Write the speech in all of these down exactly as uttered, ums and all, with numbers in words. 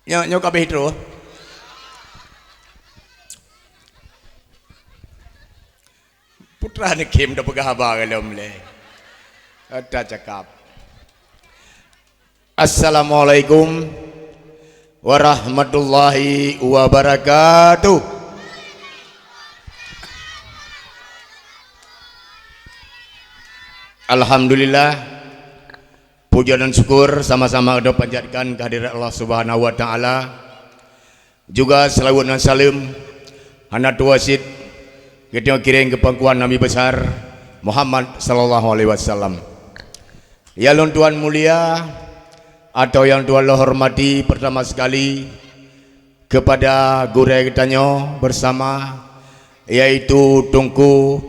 Nyoe, nyoe ka abéh troh. Putra neukhém tapeugah haba golom lé. Ata cakap. Assalamualaikum warahmatullahi wabarakatuh. Alhamdulillah, puja dan syukur sama-sama kita panjatkan kehadirat Allah Subhanahu wa Ta'ala. Juga seulaweuet ngon saleuem hana tuwoe cit geutanyoe kirém keu Teungku Nabi Besar Muhammad sallallahu alaihi wasallam. Nyang lôn tuan mulia atau nyang tuan lôn hormati, pertama sekali kepada gurée geutanyoe bersama, yaitu Teungku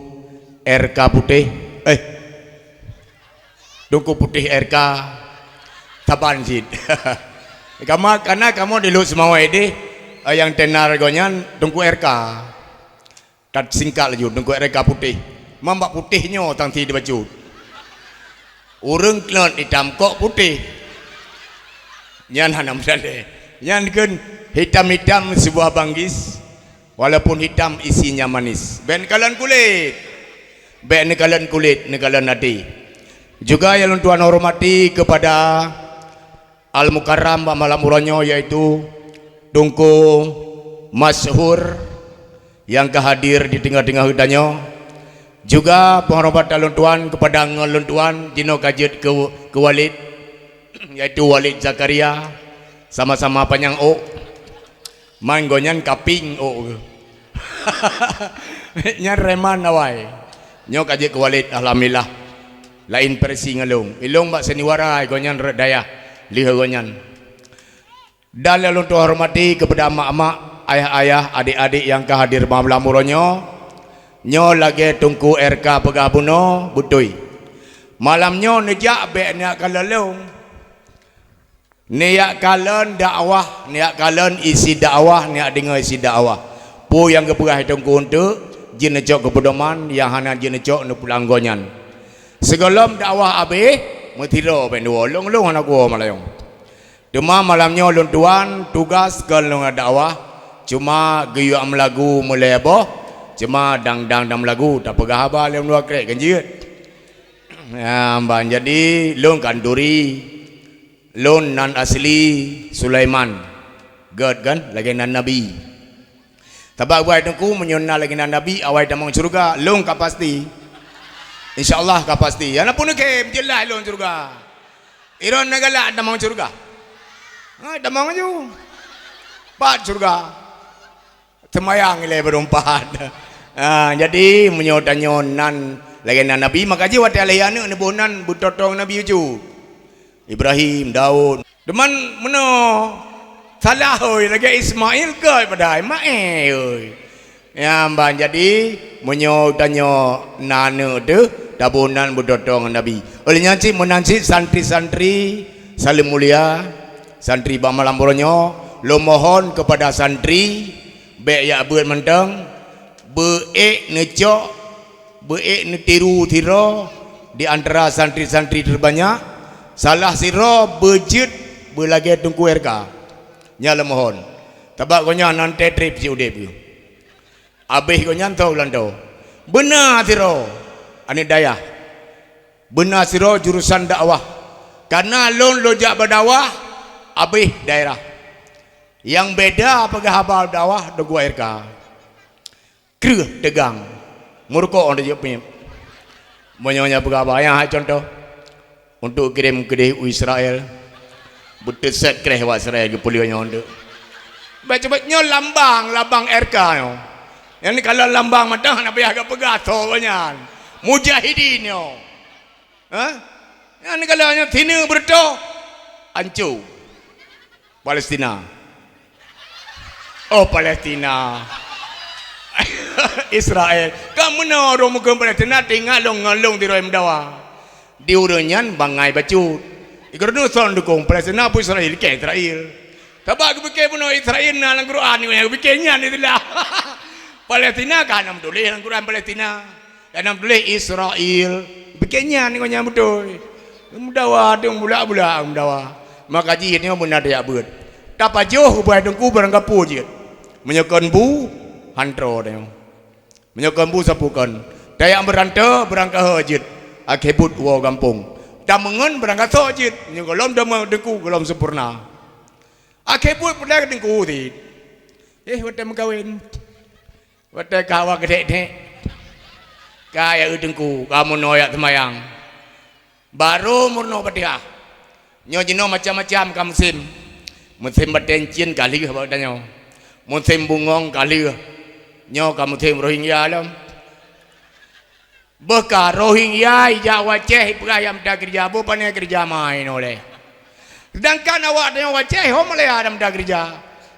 R K Putéh, eh, Teungku Putéh R K, saban cit. Kama-, kana kamoe di Lhokseumawe deh, eh, nyang tenar gobnyan Teungku R K. Tasingkat laju, Teungku R K Putéh. Mambak putéh nyoe tang si dibacut. Ureuëng keunong itam kok putéh. Nyan hana meusaléh. Nyan kheun hitam-hitam sebuah banggis, walaupun hitam isinya manis. Bék neukalon kulét. Bék neukalon kulét, neukalon até. Juga nyang lôn tuan hormati kepada Al-Mukarram bak malam uroe nyoe, yaitu Teungku Masyhur nyang ka hadir di teungoh-teungoh geutanyoe. Juga penghormatan lôn tuan kepada ngon lôn tuan jinoe ka jeuet keu, keu Walid, yaitu Walid Zakaria, sama-sama panyang ôk. Man gobnyan kaping ôk geuh. Nyan reman awai. Nyoe ka jeuet keu Walid, alhamdulillah. Laén versi ngon lôn. Ilôn bak Seniwara, gobnyan rot dayah lheueh gobnyan. Dan lôn tuan hormati kepada mak-mak, ayah-ayah, adik-adik nyang ka hadir malam uroe nyoe. Nyoe lagée Teungku R K peugah bunoe, beutôi. Malam nyoe neujak bék neujak kalon lôn. Neujak kalon dakwah, neujak kalon isi dakwah, neujak deungoe isi dakwah. Peue nyang geupeugah Teungku eunteuk, jeuet neucok keu peudoman, nyang hana jeuet neucok neupulang gobnyan. Sigohlom dakwah abéh, meusidroe bék neuwoe, lôn-lôn hana kuwoe malam nyoe. Teuma malam nyoe lôn tuan tugas kon lôn dakwah, cuma geuyue meulagu meulée boh, cuma dang-dang dan meulagu tapeugah haba lé meuluwa krek kan jeuet. Ya, ban jadi lôn khanduri. Lôn nan asli Sulaiman. Gét kan? Lagée nan Nabi. Sabab buet Teungku meunyoe na lagée nan Nabi, awai tamong syeuruga, lôn ka pasti. Insya Allah ka pasti. Hana peuneukhem, jeulaih lôn syeuruga. Droeneuh galak tamong syeuruga. Ha, tamong aju. Pat syeuruga. Seumayang ilée beurumpat. Ha, jadi meunyoe tanyoe nan lagée nan Nabi, maka jih watée alhée aneuëk neuboh nan beutotong Nabi bacut. Ibrahim, Daud. Teuma meunoe salah oi, lagée Ismail gét padahai maé oi. Nyan ban jadi meunyoe tanyoe na aneuëk teuh taboh nan beutotong Nabi. Óh lheueh nyan cit meunan cit santri-santri saleuem mulia, santri bak malam uroe nyoe, lôn mohon kepada santri bék jak beuet mantong, beuék neucok, beuék neutiru sidroe di antara santri-santri terbanyak, salah sidroe beujeuet beulagée Teungku R K. Nyan lôn mohon. Sabab gobnyan nan teutreb siudeb geuh. Abéh gobnyan tho ulang tho. Beuna sidroe aneuëk dayah. Beuna sidroe jurusan dakwah. Kana lôn lôn jak bak dakwah, abéh daerah. Nyang beda peugah haba dakwah Teungku R K. Kreueh teugang. Meurukok ôn teujeuet miet. Meunyoe nyan peugah haba, nyan hai contoh. Untuk kirém keudeh u Israel. Beuteuset kreh awak Israel geupeuleueh nyoe untuk. Bék cuba nyoe lambang, lambang R K nyoe. Nyan kalau lambang mantong hana payah geupeugah tho nyan. Mujahidin nyoe. Ha? Nyan kalau nyoe sineuk beureutoh, anco. Palestina. Oh, Palestina. Israel. Ka meunoe ureuëng mukon Palestina tinggai lôn ngon lôn sidroe meudawa. Di ureuëng nyan bangai bacut. Di geurunoe son dukong Palestina peue Israel, keu Israel. Sabab geupike bunoe Israel na lam Quran, geupike nyan istilah. Palestina ka hana meutuléh lam Quran Palestina. Lam tuléh Israel. Pike nyan ngon nyang beutôi. Meudawa teuh bulak-bulak meudawa. Maka jih nyoe beuna tajak beuet. Tapajoh ubak teungku barangkapeue jeuet. Meunyoe kon bu, han troe tanyoe. Meunyoe kon bu sapeue kon. Tajak meurantô barangkaho jeuet. Akhé buet woe gampông. Tameungon barangkasoe jeuet. Meunyoe gohlom damé teungku gohlom sempurna. Akhé buet peudeh teungku cit. Eh, watèe meukawen. Watèe ka awak geudek-dek. Ka ya teungku, ka meunoe jak seumayang. Barô meurunoe Fatihah. Nyoe jinoe macam-macam ka musém. Musém batèe cien ka lheueh bak tanyoe. Musém bungong ka lheueh. Nyoe ka musém Rohingya lom. Beuh ka Rohingya ijak u Aceh ipeugah jak mita keureuja, boh pané keureuja ma inoe lé. Seudangkan awak tanyoe u Aceh ho Malaya jak mita keureuja.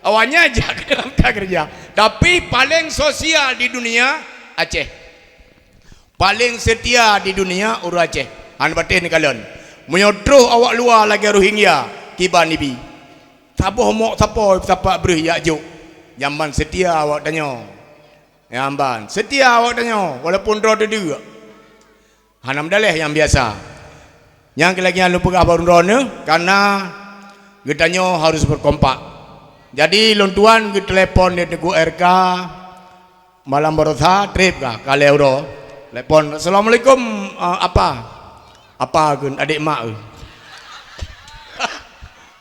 Awaknyan jak keureuja mita keureuja. Tapi paleng sosial di dunia Aceh. Paleng seutia di dunia ureueng Aceh. Hana patéh neukalon. Meunyoe troh awak luwa lagèe Rohingya, kiban ibi. Saboh mok sapo sapat breuh jak jok. Nyan ban seutia awak tanyoe. Nyan ban seutia awak tanyoe walaupun droe teudeuk. Hana meudaleh nyang biasa. Nyang keu lagèe nyan lôn peugah bak droeneuh, karena geutanyoe harus berkompak. Jadi lôn tuan geutelepon lé Teungku R K, malam baroesa trép ka, ka lhèe uroe. Telepon, "Assalamualaikum, eh, Apa." Apa kheun, adék mak kheun.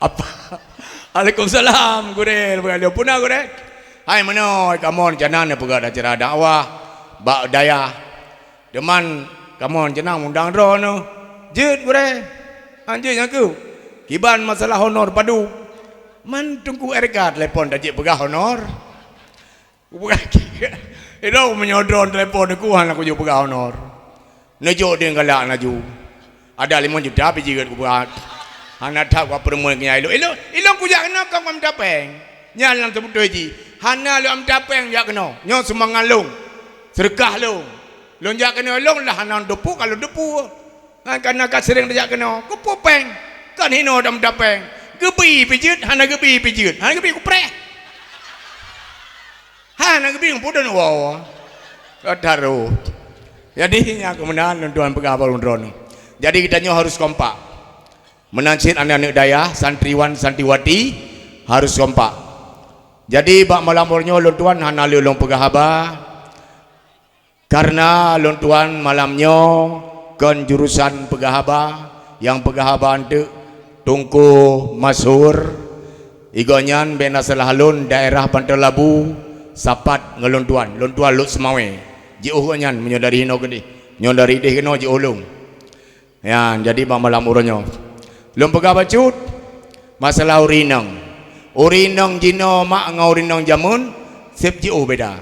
Apa? "Waalaikumsalam, Gurèe." Peue na, Gurèe? "Hai meunoe, kamoe rencana neupeugöt acara dakwah bak dayah. Teuma kamoe rencana undang droeneuh." "Jeuet, Gurèe." "Han jeuet nyang keuh?" "Kiban masalah honor padub." "Man Teungku R K telepon tajak peugah honor?" Kupeugah, "Ilôn meunyoe droeneuh telepon Teungku hana kujok peugah honor. Neujok deueng galak laju. Ada limong juta pih jeuet," kupeugah. Hana that kupeureumeun keu nyan ilôn. Ilôn, ilôn kujak keunoe kon mita péng. Nyan lam seubeutôi jih. Hana lôn mita péng jak keunoe. Nyoe sumbangan lôn. Seudeukah lôn. Lôn jak keunoe lôn lah hana teupeu ka lôn teupeu. Kan, karena ka seuréng tajak keunoe, keupeue péng? Kan hinoe tamita péng. Geubi pih jeuet, hana geubi pih jeuet. Hana geubi kupreh. Hana geubi peudeueng woe. Ka taroh. Jadi, nyan keuh meunan lôn tuan peugah bak droeneuh. Jadi, geutanyoe harus kompak. Meunan cit aneuk-aneuk dayah, santriwan, santriwati, harus kompak. Jadi, bak malam uroe nyoe lôn tuan hana lé lôn peugah haba. Karena lôn tuan malam nyoe kon jurusan peugah haba, nyang peugah haba eunteuk Teungku Masyhur, gobnyan bèk na salah lôn daerah Panton Labu, sapat ngon lôn tuan. Lôn tuan Lhokseumawe. Jiôh gobnyan meunyoe dari hinoe keudeh. Nyoe dari deh keunoe jiôh lôn. Nyan, jadi bak malam uroe nyoe. Lôn peugah bacut, masalah ureueng inong. Ureueng inong jinoe mak ngon ureueng inong jameun, seb jiôh beda.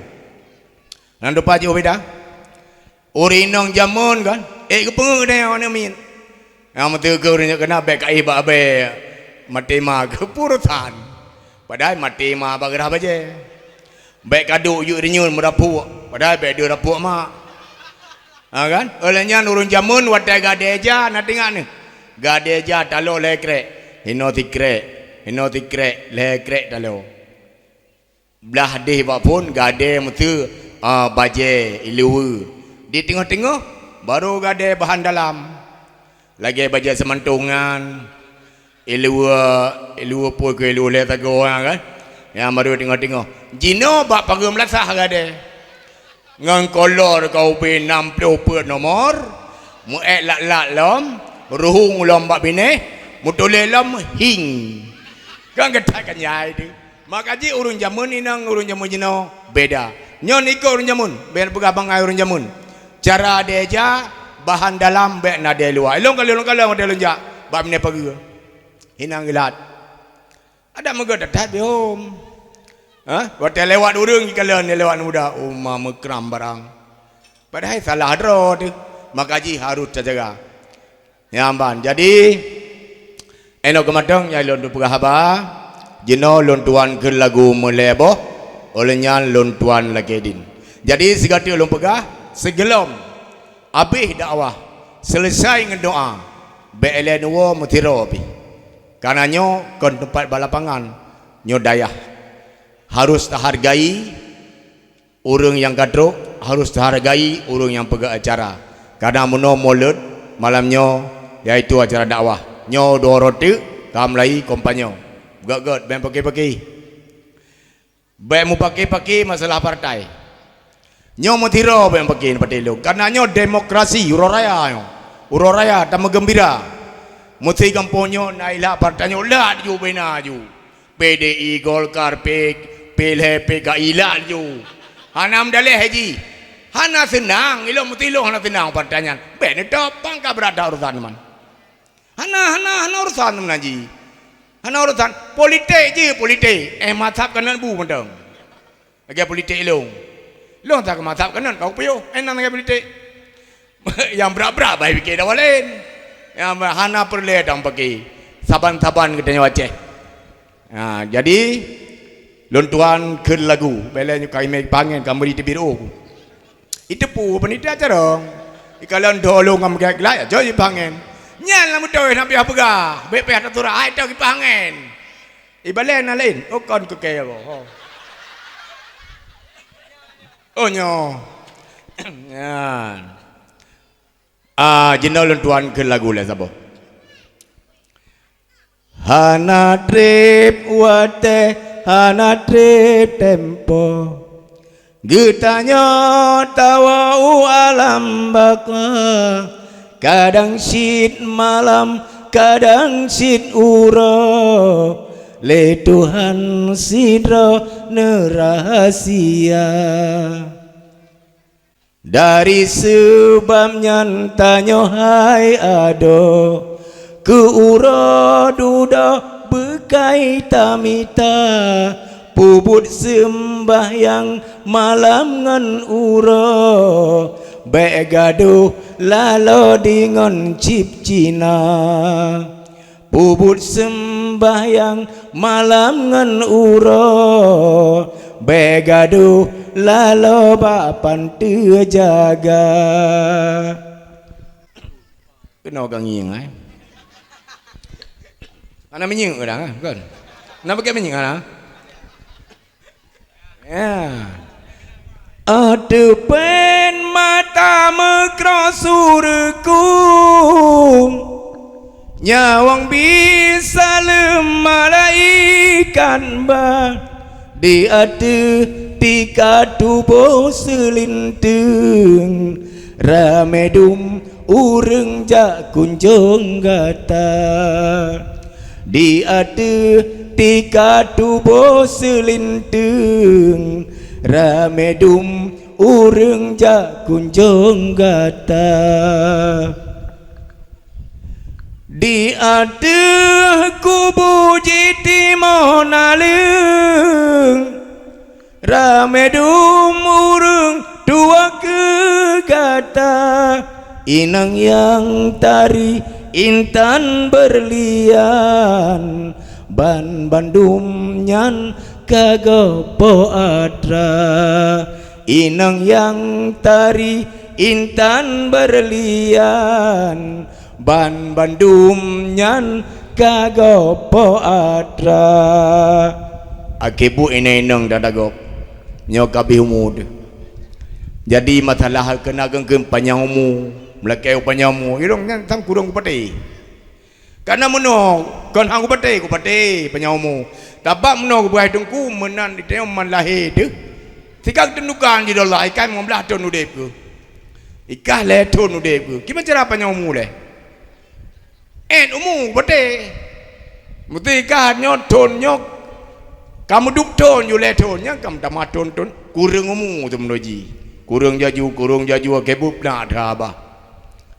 Nyan teuma jiôh beda. Ureueng inong jameun kan, ék geupeungeut deh aneuk miet. Nyang meuteukeu ureueng nyoe keunan bèk ka éh bak abèe maté ma keu peurusan. Padahai maté ma bak geurah bajèe. Bèk ka duek jeuet reunyeun meurapok, padahai bèk deuh rapok mak. Ha kan? Óh lheueh nyan ureueng jameun watèe gadèe ja na teuingat neuh. Gadèe ja taloe lhèe krek, hinoe sikrek, hinoe sikrek, lhèe krek taloe. Blah deh bak phon gadèe meuteue, ah, bajèe ileue. Di teungoh-teungoh baru gadèe bahan dalam. Lagèe bajèe seumantong nyan, ileue, ileue peue keu ileue lhèe sagoe nyan kan. Nyan baru teungoh-teungoh. Jinoe bak pageue meulasah gadèe. Ngon kolor ka ubé nam ploh peuet nomor, meuék lat-lat lom, ruhueng lom bak binéh, meutuléh lom hing. Kan gata kan jai tu. Maka jih ureueng jameun inong, ureueng jameun jinoe beda. Nyoe ikot ureueng jameun, bèk peugah bangai ureueng jameun. Cara dèh ja, bahan dalam bèk na dèh luwa. Ilôn ka lôn, lôn ka lôn watèe lôn jak bak binéh pageue. Inong ilat. Adak meugot that-that bihom. Ha? Watèe lewat ureueng jikalon lewat muda, uma meukram barang. Padahai salah droe teuh. Maka jih harôh tajaga. Nyan ban. Jadi, inoe keumatong nyang lôn tupeugah haba, jinoe lôn tuan kheun lagu meulhèe boh, óh lheueh nyan lôn tuan lakèe dien. Jadi, sigoe teuk lôn peugah, sigohlom abéh dakwah, seuleusai ngon doa, bèk ilèe neuwoe meusidroe pih. Kareuna nyoe kon teumpat bak lapangan, nyoe dayah. Harôh tahargai ureueng nyang ka trok, harôh tahargai ureueng nyang peugöt acara. Kareuna meunoe mulod malam nyoe, yaitu acara dakwah. Nyoe dua uroe teuk ka mulai kampanye. Gét-gét, bèk paki-paki. Bèk mupaki-paki masalah partai. Nyoe meusidroe bèk paki partai lôn. Karena nyoe demokrasi, uroe raya nyoe. Uroe raya tameugeumbira. Meusi gampông nyoe na ilak partai nyoe, lat ju bina ju. P D I, Golkar, P, P L H, P K I, lat ju. Hana meudaleh haji. Hana seunang, ilôn meusi lôn hana seunang partai nyan. Bèk neutôp, pangka brat that urusan man. Hana, hana, hana urusan meunan jih. Hana urusan. Politik jih, politik. Eh, mazhab keunan bu mantong. Lagèe politik ilôn. Lôn tak mazhab keunan, kau piôh. Eh, nan lagèe politik. Nyang brat-brat bah pike dawa laén. Nyang hana peureulèe dang pike. Saban-saban geutanyoe Aceh. Ha, jadi, lôn tuan kheun lagu. Bèk lé nyoe ka imè pangen, ka meuri teubiet u. Iteupeue panitia carông. Ikalon dho lôn ngon meugeulak, ya, jok ipangen. Nyan lam beutôi na piah peugah, bèk piah taturak, hai teuh ipangen. Ibalèe na laén, oh, kon keu kèe, ho. Oh, nyoe. Nyan. Ah, jinoe lôn tuan kheun lagu lé saboh. Hana trép watèe, hana trép tempo. Geutanyoe tawoe u alam baka, kadang cit malam, kadang cit uroe, lé Tuhan sidroe neurahasia. Dari seubab nyan tanyoe hai adoe, keu uroe dudoe beukai tamita, peubuet seumbahyang malam ngon uroe, bèk gadôh laloe deungon cip Cina. Peubuet seumbahyang malam ngon uroe, bèk gadôh laloe bak panteue jaga. Keunoe ka ngieng, eh? Hana minyeuk kadang, eh? Bukan? Na pakai minyeuk hana? Ya. Ateueh pèn mata meukroe sureukung, nyawöng bisa leuem malaikat ba, di ateueh tika tuboh seulinteung, ramé dum ureuëng jak kunjong gata. Di ateueh tika tuboh seulinteung, ramé dum ureuëng jak kunjong gata. Di ateueh kubu jitimoh naleueng, ramé dum ureuëng tuwoe keu gata, inong nyang tari intan beurlian, banmandum nyan ka gob poh atra. Inong nyang tari intan beurlian, banmandum nyan ka gob poh atra. Akhé buet inong-inong dada gob. Nyoe ka abéh umu teuh. Jadi masalah keunan keukeuen panyang umu, meulakèe panyang umu, ilong nyan sang kureueng kupatéh. Karena meunoe kon han kupatéh, kupatéh panyang umu. Sabab meunoe geupeugah teungku meunan di teuma lahé teuh. Sika teunuka jih dolah ikan lima belas thon udép keuh. Ikah lhèe thon udép keuh. Kiban cara panyang umu lé? Ét umu beuté. Meuti kah nyoe thon nyoe ka meuduek thon ju lhèe thon, nyan ka meutamah thon-thon, kureueng umu teumeunoe jih. Kureueng jaju, kureueng jaju, akhé buet na that haba.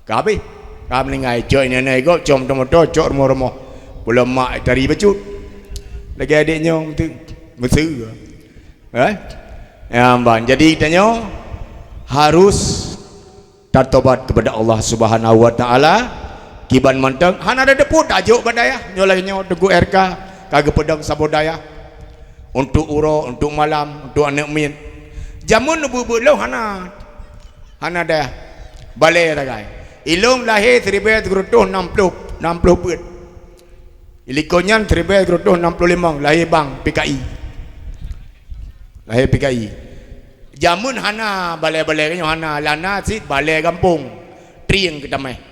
Ka habéh. Ka meuninggai, cok ineuk-ineuk gob, com teumeuto, cok rumoh-rumoh. Pulo mak tari bacut. Lagèe adék nyoe meuteuk, meuseue. Eh? Ya, ban. Jadi, tanyoe harus tatobat kepada Allah Subhanahu wa Taala. Kiban mantong hana ada teupeu tajok bak dayah. Nyoe lagèe nyoe Teungku R K ka geupeudong saboh dayah untuk uroe, untuk malam, untuk aneuk miet. Jameun beuet-beuet lom hana, hana dayah balèe sagai. Ilôn lahé siribèe sikureueng reutôh nam ploh, nam ploh peuet. Ilikot nyan siribèe sikureueng reutôh nam ploh limong lahé bang P K I. Lahé P K I. Jameun hana balèe-balèe nyoe hana, lana cit balèe gampông, trieng keutamèh.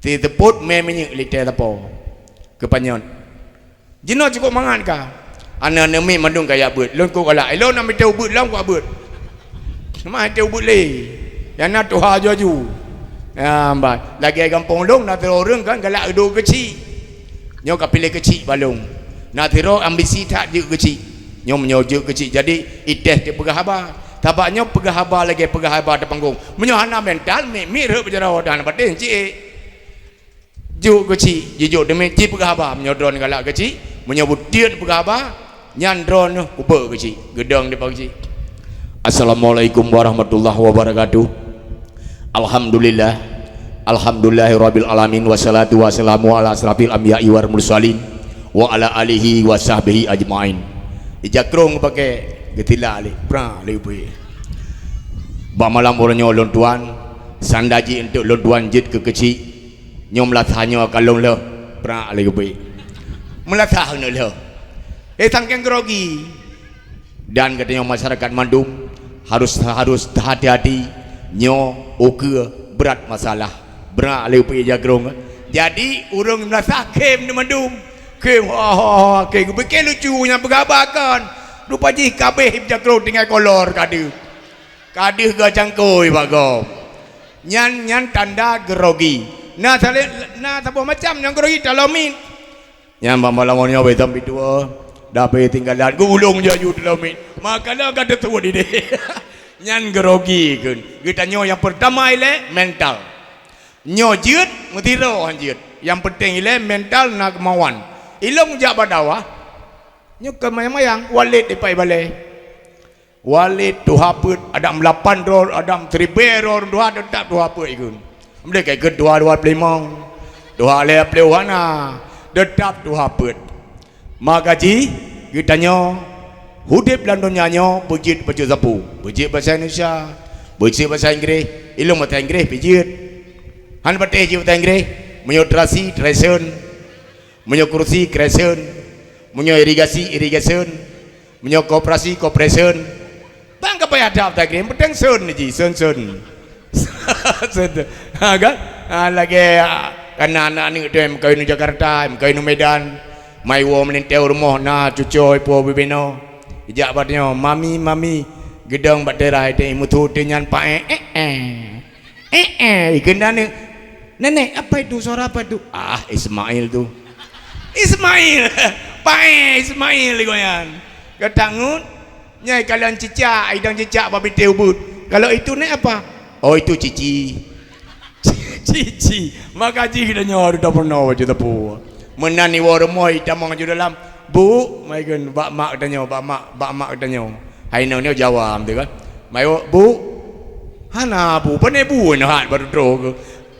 Siteupot mè minyeuk litè sapo keu panyöt. Jinoe cukôp mangat ka. Aneuk-aneuk miet mandum ka jak beuet. Lôn kôk galak. Ilôn na mita ubeuet lom kuat beuet. Mah mita ubeuet lé. Nyang na tuha aju-aju. Ya, bah. Lagèe gampông lôn na sidroe ureueng kan galak duek keuchik. Nyoe ka piléh keuchik bak lôn. Na sidroe ambisi that jeuet keuchik. Nyoe meunyoe jeuet keuchik jadi itéh teupeugah haba. Sabab nyoe peugah haba lagèe peugah haba di panggong. Meunyoe hana mental, miet-miet rhot bak jaroe dan hana patéh ciek. Jok keuchik, jijok deumiet, jipeugah haba, meunyoe droeneuh galak keuchik, meunyoe beutiet peugah haba, nyan droeneuh ubak keuchik, geudong dipat keuchik. Assalamualaikum warahmatullahi wabarakatuh. Alhamdulillah. Alhamdulillahirabbil alamin, wassalatu wassalamu ala asyrafil anbiya'i wal mursalin, wa ala alihi wa sahbihi ajmain. Ija krong pakai geutila lé, pra lé ubé. Bak malam uroe nyoe lôn tuan, sanda jih eunteuk lôn tuan jeuet keu keuchik. Nyoe meulasah nyoe ka lôn lheueh, prak lé geubri. Meulasah keuneuk lheueh. Eh, sangkeng grogi. Dan geutanyoe masyarakat mandum harus, harus hati-hati, nyoe ukeue brat masalah. Brak lé geubri jagrong. Jadi, ureueng meulasah khém nyoe mandum. Khém, ho, ho, ho, khém. Geupike lucu nyang peugah haba kon. Rupa jih kabeh jagrong tinggai kolor ka deuh. Ka deuh geucangkôi bak gob. Nyan, nyan tanda grogi. Na salé-, na saboh macam nyang grogi, talomiet. Nyan bak malam nyoe wéh sampai tua, dapé tinggalan, gulong jaju talomiet. Maka na ka teutuwot idéh. Nyan grogi kheun. Geutanyoe nyang peurtama ilée mental. Nyoe jeuet, meusidroe han jeuet. Nyang peunteng ilée mental na keumauan. Ilôn jak bak dakwah, nyoe keu mayang-mayang, Walid dipat ibalée. Walid tuha peuet, adam lapan droe, adam siribée droe, tuha teutap tuha peuet ikheun. Meudeh ka ikheun tuha dua ploh limong, tuha lhée ploh hana, teutap tuha peuet. Maka jih geutanyoe udeb lam donya nyoe beujeuet bacut sapeue, beujeuet basa Indonesia, beujeuet basa Inggréh, ilôn basa Inggréh pih jeuet. Han patéh jeuet basa Inggréh, meunyoe terasi, treason, meunyoe kursi, kreason, meunyoe irigasi, irigation, meunyoe koperasi, kopereson. Bang ka payah dap daging, peunteng son jih, son-son. Son. Ha, kan? Ha, lagée, ha, kana aneuk-aneuk tu, meukawen u Jakarta, meukawen u Medan, mai woe meulintée u rumoh na cucoe ipo bibinoe. Ijak bak nyoe, "Mami, mami, geudong bak teras teuh, meusu teuh nyan paék, ék, ék." Eh, eh, ikheun aneuk, "Nenek, apa itu? Suara apa itu?" "Ah, Ismail tu." Ismail! Paék Ismail gobnyan. Gata ngut, nyan kalon cicak, idong cicak bak bintéh ubeut. "Kalau itu, Nek, apa?" "Oh, itu cici." Cici. Maka jih geutanyoe harôh tapeurunoe bacut sapeue. Meunan iwoe rumoh itamong aju dalam. "Bu," mai kheun bak mak geutanyoe, bak mak, bak mak geutanyoe. Hai nyoe, nyoe Jawa meuteuk kan. Mai, "Bu." "Hana bu, pane bu nyoe hat baru droe keuh."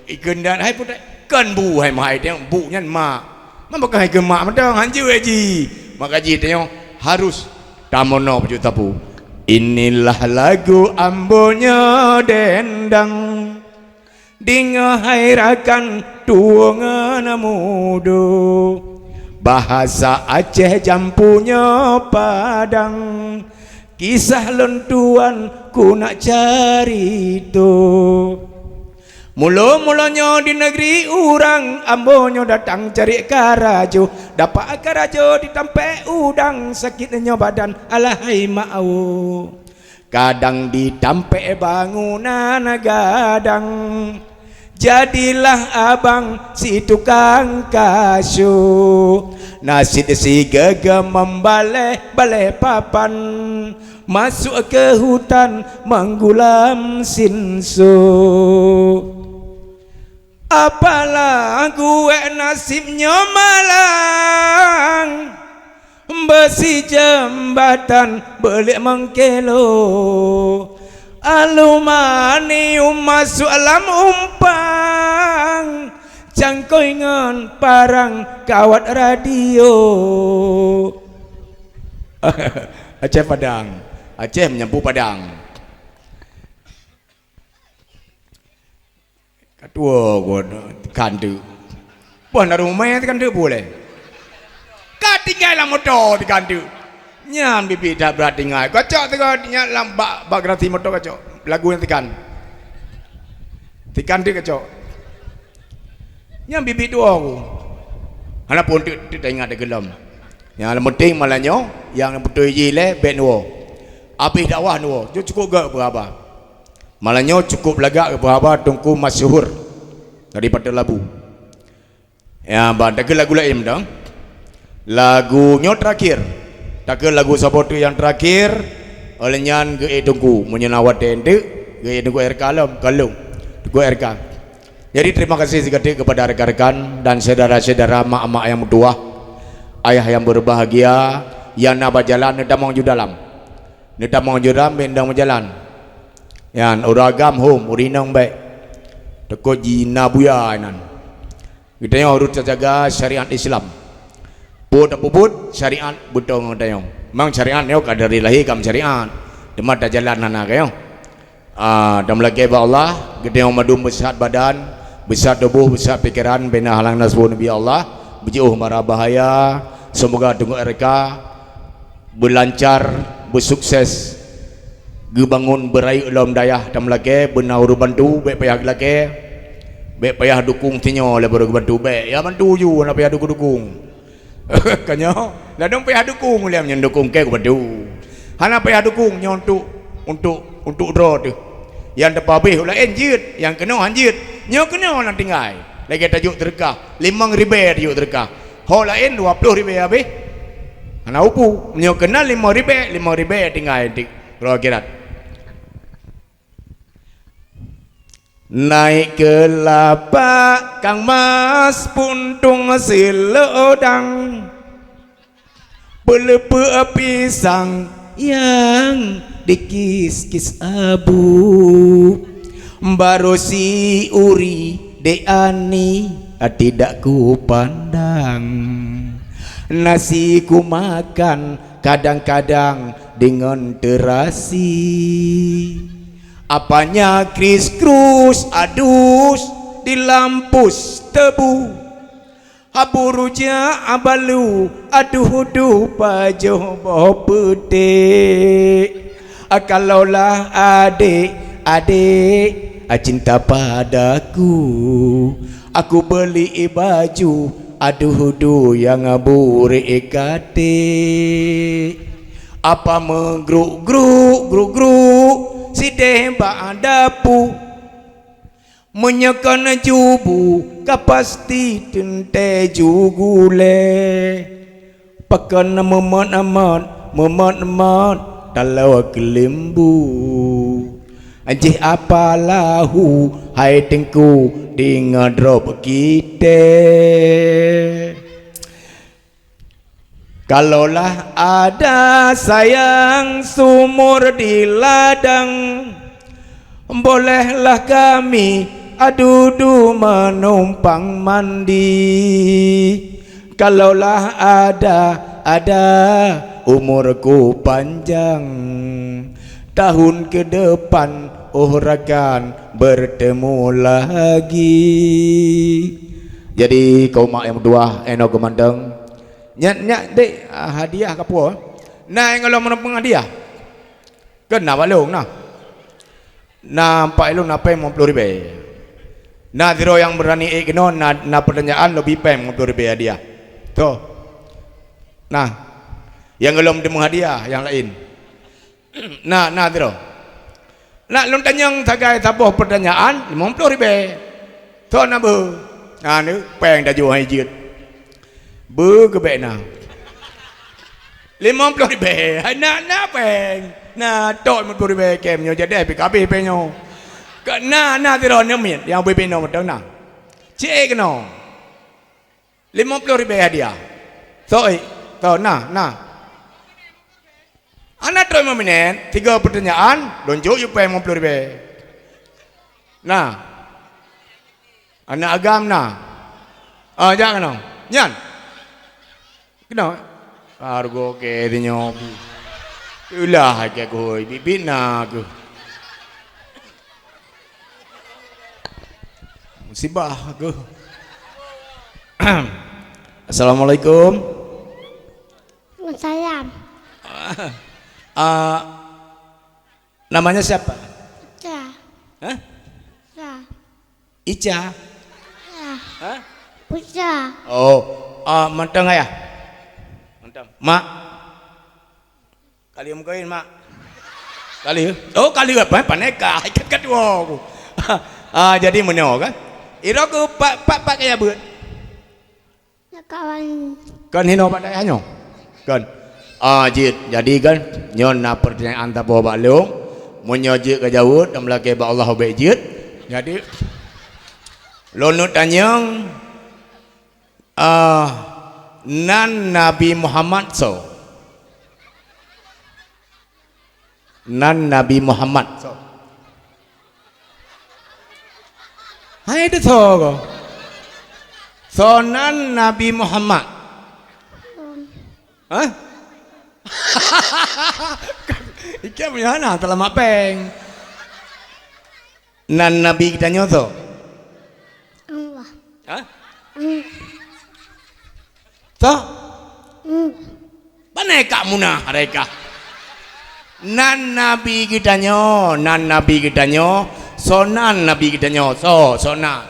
Ikheun dan hai putai, "Kon bu hai meuhai teuh, bu nyan mak." Meumakah ikheun mak mantong, han jeuet jih. Maka jih tanyoe harus tameurunoe bacut sapeue. Inilah lagu ambo nyoe dendang. Deungoe hai rakan tuwo ngon mudo, bahasa Aceh jampu nyoe padang, kisah lôn tuan ku nak carito. Mulo-mulo nyoe di neugri urang, ambo nyoe datang cari karajo, dapat karajo di tampék udang, sakét nyoe badan alahai mak awo. Kadang di tampék bangunan gadang, jadilah abang si tukang kaso. Nasib si geugeu membaleh-baleh papan, masuk ke hutan menggulam sinso. Apalah guek nasib nyoe malang, beusi jeumbatan beuliek mengkelo. Aluminium masuk lam umpang, cangkoi ngon parang kawat radio. Aceh Padang. Aceh menyampu Padang. Ka tuwo kon teukan teuk. Boh na rumah teukan teuk boleh. Ka tinggai lam moto teukan teuk. Nyan bibi that brat tinggai. Kocok teuka nyan lam bak, bak garasi moto kocok. Lagu nyang teukan. Teukan teuk kocok. Nyan bibi tuwo ku. Hana pun teuk, teuk taingat teugeulom. Nyang peunteng malam nyoe, nyang beutôi jih lé bèk neuwoe. Abéh dakwah neuwoe, nyoe cukôp göt keu haba. Malam nyoe cukôp lagak keu haba Teungku Masyhur dari Patok Labu. Ya, ban takheun lagu laén dong. Lagu nyoe terakhir. Takheun lagu saboh teuk nyang terakhir, óh lheueh nyan geuék Teungku. Meunyoe na watèe eunteuk, geuék Teungku R K lom, kalon. Teungku R K. Jadi, terima kasih sigatik kepada rekan-rekan dan saudara-saudara, mak-mak yang meutuwah, ayah yang berbahagia, nyang na bak jalan neutamong ju dalam. Neutamong ju dalam, bèk dong meujalan. Nyan, ureueng agam hom, ureueng inong bèk. Teukot ji na buya inan. Geutanyoe harôh tajaga syariat Islam. Peue tapeubuet, syariat beutôi ngon geutanyoe. Memang syariat nyoe ka dari lahé ka meusyariat. Teuma tajalan hana keuh. Ah, dan meulakèe bak Allah, geutanyoe mandum beuseuhat badan, beuseuhat tuboh, beuseuhat pikeran, bina halang nasbu Nabi Allah, beujiôh mara bahaya. Semoga Teungku R K beulancar, beusukses, geubangon, beurayeuk lom dayah. Dan meulakèe, beuna ureueng bantu, bèk payah geulakèe, bèk payah dukung sinyoe lé baru geubantu, bèk. Ya bantu ju, hana payah dukung-dukung. Ka nyoe, ladôm payah dukung lé, nyan dukung kèe geubantu. Hana payah dukung nyoe untuk, untuk, untuk droe teuh. Nyang teupabéh u laén jeuet, nyang keunoe han jeuet. Nyoe keunoe nyang tinggai. Lagèe tajôk seudeukah, limong ribèe tajôk seudeukah. Ho laén dua ploh ribèe habéh. Hana upu. Nyoe keunan limong ribèe, limong ribèe tinggai di uroe akhirat. Naik kelapa kang mas, puntung silodang, peuleupeuk pisang nyang dikis-kis abu, baroe si uri dek ani tidak kupandang, nasi kumakan kadang-kadang dengan terasi. Apanya kris-krus adus di lampus tebu. Abu rujak abalu aduh-duh pajoh boh peutek. Kalaulah adek-adek cinta padaku, aku beli baju aduh-duh nyang burek katek. Apa meugruk-gruk, gruk-gruk, sideh bak dapu. Meunyoe kon jubu, ka pasti teuntèe ju gulèe. Pakon meumot-mot, meumot-mot, taloe keuleumbu. Jih apa lahu, hai Teungku, deungoe droe beukitèe. Kalaulah ada sayang sumur di ladang, bolehlah kami adudu menumpang mandi. Kalaulah ada, ada umurku panjang, tahun ke depan, oh, rakan bertemu lagi. Jadi, kaum mak nyang meutuwah, eh, nyoe keumandang, nyan, nyan dek, ah, hadiah ka puwoe. Na nyang gohlom meuneupeung hadiah? Kan na bak lôn na. Na, bak lôn na péng limong ploh ribèe. Na sidroe nyang beurani ék keunoe, na, na peurtanyaan, lôn bi péng limong ploh ribèe hadiah. Toh. Na. Nyang gohlom teumeu hadiah nyang laén. Na, na sidroe. Na, lôn tanyong sagai saboh peurtanyaan, limong ploh ribèe. Soe na beu? Na, nyoe péng tajôh hai jeuet. Beu keu bèk na. Limong ploh ribèe. Hai na, na péng. Na, tok limong ploh ribèe kèe nyoe jadeh pih ka habéh péng nyoe. Ka na, na sidroe nyoe miet nyang beu pinoe mantong na. Cit ék keunoe. Limong ploh ribèe hadiah. Soe ék? Soe na, na. Hana trok limong minét, tiga peurtanyaan, lôn jok yue péng limong ploh ribèe. Na. Aneuk agam na. Ah, jak keunoe. Nyan. Keunoe. Hareuga kèe sinyoe. Teulah kèe keuhôi, biet-biet na keuh. Musibah keuh. Assalamualaikum. Waalaikumsalam. Ah, namanya siapa? Ica. Hah? Ica. Ica? Ya. Hah? Ica. Oh, ah, mantong ayah. Mak. Kali meukawen, Mak. Kali. Oh, kali apa? Paneka. Ikat kedua aku. Ah, jadi meunoe kan. Iro ke pak, pak, pak kaya buet. Ya, kawan. Kan hino pada ayah nyoe. Kan. Ah, jeuet. Jadi kan, nyoe na pertanyaan taboh bak lôn. Meunyoe jeuet ka jaweueb dan meulakée bak Allah ubek jeuet. Jadi, lôn neuk tanyong, ah, nan Nabi Muhammad soe? Nan Nabi Muhammad. Hai, teusoe ko. Soe nan Nabi Muhammad? Hah? Ikam nyang hana teulamak péng. Nan Nabi geutanyoe soe? Allah. Hah? Allah. Soe? Allah. Pane kak munah reka. Nan Nabi geutanyoe, nan Nabi geutanyoe, soe nan Nabi geutanyoe, soe, soe nan?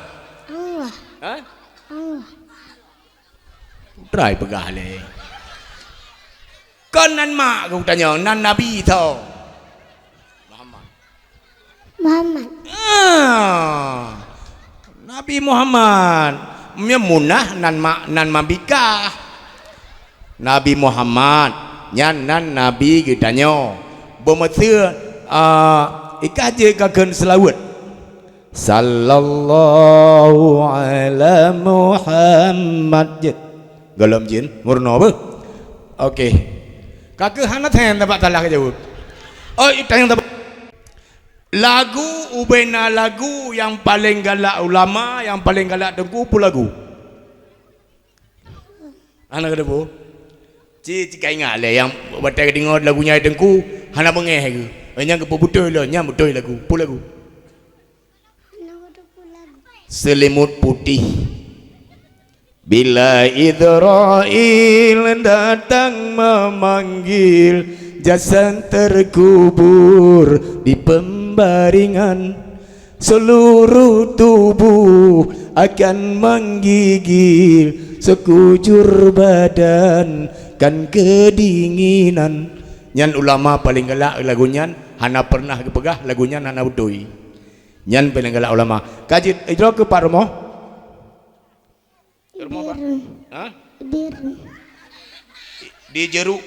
Allah. Hah? Allah. Trai peugah lé. Kon nan mak geutanyoe, nan Nabi soe? Muhammad. Muhammad. Ah, Nabi Muhammad. Meunyoe munah nan ma-, nan mabikah. Nabi Muhammad nyan nan Nabi geutanyoe. Beumeuseu, ah, ikah jeuet ka kheun seulaweuet. Sallallahu ala Muhammad jeuet. Gohlom jeuet, meurunoe beuh. Oke. Ka keuh hana thèn tabak salah ka jaweueb. Oh, itanyong tabak. Lagu, ubena lagu nyang paleng galak ulama, nyang paleng galak teungku, peue lagu? Hana keudeuh peue? Ci, ci ka ingat lé nyang watèe geudeungö lagu nyan teungku, hana beungèh geuh. Nyang geupeubeutôi lom, nyan beutôi lagu. Peue lagu? Selimut putih. Bila Israel datang memanggil, jasad terkubur di pembaringan, seluruh tubuh akan menggigil, sekujur badan kan kedinginan. Nyan ulama paleng galak lagu nyan, hana pernah geupeugah lagu nyan hana beutôi. Nyan paleng galak ulama. Ka jeuet, eh, jroh keu pat rumoh? Keu rumoh, Pak? Biru. Hah? Biru. Di Jeruk.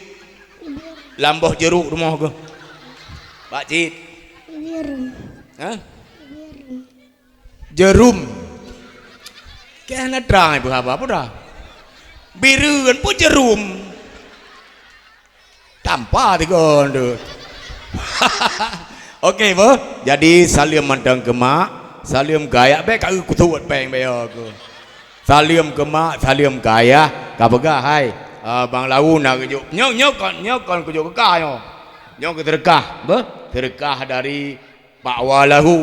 Biru. Lam boh jeruk rumoh keuh? Pak Cit. Biru. Hah? Biru. Jerum. Keu hana trang ibu haba, peue dah? Bireuen peue jerum? Tampa tigon tu. Oke, boh. Jadi, saleuem mantong keu mak, saleuem keu ayah, bèk ka eu kusuet péng bèk yo keuh. Saleuem keu mak, saleuem keu ayah, ka peugah, hai, ah, Bang Lau na geujok. Nyoe, nyoe kon, nyoe kon geujok keu ka nyoe. Nyoe keu seudeukah, beuh? Seudeukah dari Pak Walahu,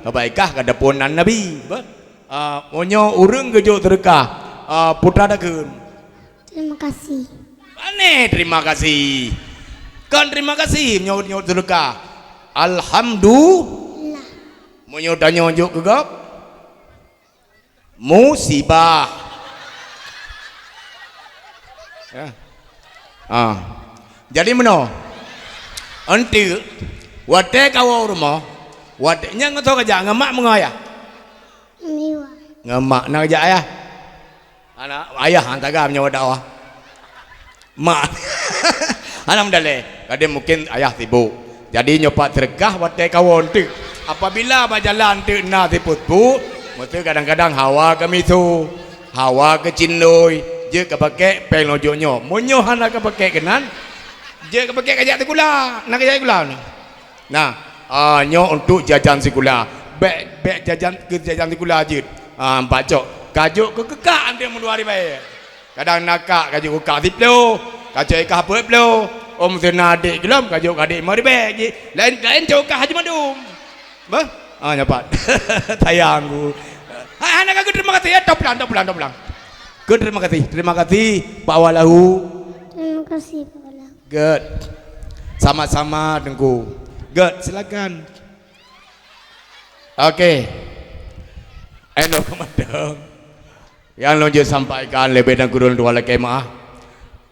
keubaikah ka dapon nan Nabi, beuh? Ah, meunyoe ureueng geujok seudeukah, ah, putra takheun. Terima kasih. Pane terima kasih? Kon terima kasih meunyoe nyoe seudeukah. Alhamdulillah. Meunyoe tanyoe jok keu gob, musibah. Ya. Ah. Jadi meunoe. Enteuk watèe kawoe u rumoh, watèe nyan ngon soe kajak, ngon mak meungon ayah? Ngon mak na kajak ayah. Anak ayah han tagam nyoe dakwah. Mak. Hana meudaleh. Kadang mungkin ayah sibuk. Jadi nyoe pat seudeukah watèe kawoe teuk. Apabila bak jalan teuk na sipeuet bu, meusti kadang-kadang hawa keu miso, hawa keu cindoi, jeuet ka pakèk péng lojok nyoe. Meunyoe hana ka pakèk keunan, jeuet ka pakèk kajak sikula, na kajak sikula. Nah, ah, nyoe untuk jajan sikula. Bèk, bèk jajan keu jajan sikula jeuet. Ah, empat cok. Kajok keu keukak anteuk meudua ribèe. Kadang na kak kajok keukak siploh, kacok ikah peuet ploh. Om seuna adék geulom kajok keu adék lima ribèe jih. Laén, laén cok keukak haji mandum. Bah? Ah, nyapat. Sayang ku. Hai, hana ka keu terima kasih ya. Tau pulang, tau pulang, tau pulang. Keu terima kasih. Terima kasih Pak Walahu. Terima kasih Pak Walahu. Good. Sama-sama, Teungku. Good, silakan. Oke. Eno keumantong. Nyang lôn jeuet sampaikan leubeh dan kureueng dua lakèe meu'ah.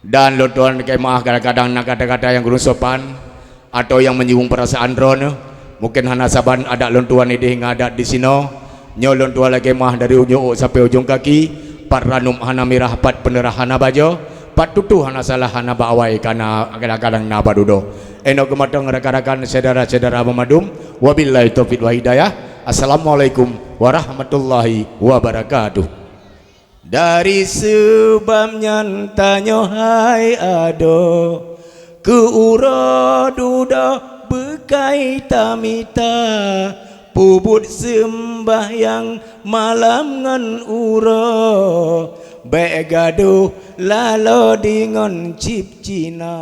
Dan lôn tuan lakée meu'ah kadang-kadang na kata-kata nyang kurang sopan atau nyang menyinggung perasaan droeneuh. Mungken hana saban adat lôn tuan idéh ngon adat disinoe. Nyoe lôn tuan lakée meu'ah dari ujong ôk sampoe ujong kaki, pat ranub hana mirah, pat peuneurah hana bajoe, pat tutoe hana salah, hana bak awai, kana kadang-kadang na bak dudoe. Inoe geumatong rakan-rakan, syedara-syedara banmandum, wabillahi taufiq wal hidayah. Assalamualaikum warahmatullahi wabarakatuh. Dari seubab nyan tanyoe hai adoe, keu uroe dudoe beukai tamita, peubuet seumbahyang malam ngon uroe, bék gadôh laloe deungon cit Cina.